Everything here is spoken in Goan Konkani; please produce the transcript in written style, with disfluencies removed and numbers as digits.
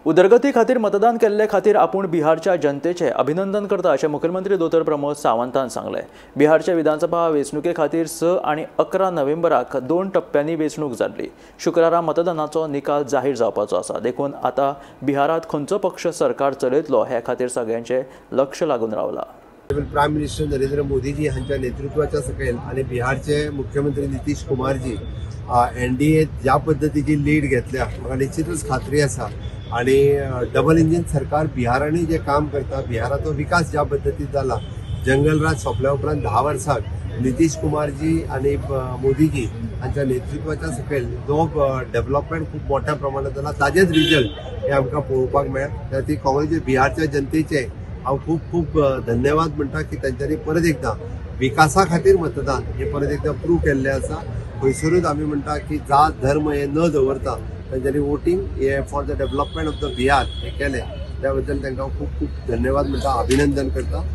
उदरगती खातीर मतदान केल्ले खातीर आपूण बिहारच्या जनतेचे अभिनंदन करता अशें मुखेलमंत्री दोतोर प्रमोद सावंतान सांगलें। बिहारच्या विधानसभा वेंचणुके खातीर 6 आनी 11 नोव्हेंबराक 2 टप्प्यांनी वेंचणूक जाल्ली। शुक्रारा मतदानाचो निकाल जाहीर जावपाचो आसा, देखून आतां बिहारांत खंयचो पक्ष सरकार चलयतलो हे खातीर सगळ्यांचें लक्ष लागून रावलां। प्रायम मिनिस्टर नरेंद्र मोदीजी हांच्या नेतृत्वाच्या सकयल आनी बिहारचे मुख्यमंत्री नितीश कुमारजी एनडीए ज्या पद्दतीची लीड घेतल्या म्हाका निश्चितच खात्री आसा आणि डबल इंजिन सरकार बिहारांनी जे काम करता, बिहाराचो विकास ज्या पद्दतीन जाला, जंगलराज सोंपल्या उपरांत 10 वर्साक नितीश कुमारजी आनी मोदीजी हांच्या नेतृत्वाच्या सकयल जो डेव्हलपमेंट खूब मोठ्या प्रमाणात जाला ताजेच रिजल्ट हे आमकां पळोवपाक मेळ्ळा। त्या खातीर काँग्रेस बिहारच्या जनतेचे हांव खूब खूब धन्यवाद म्हणटा की तांच्यांनी परत एकदां विकासा खातीर मतदान हे परत एकदां प्रूव केल्लें आसा। खंयसरूच आमी म्हणटा की जात धर्म हे न दवरता तांच्यांनी वोटींग हे for the development of the Bihar हे केलें, त्या बद्दल तांकां खूब खूब धन्यवाद म्हणटा, अभिनंदन करता।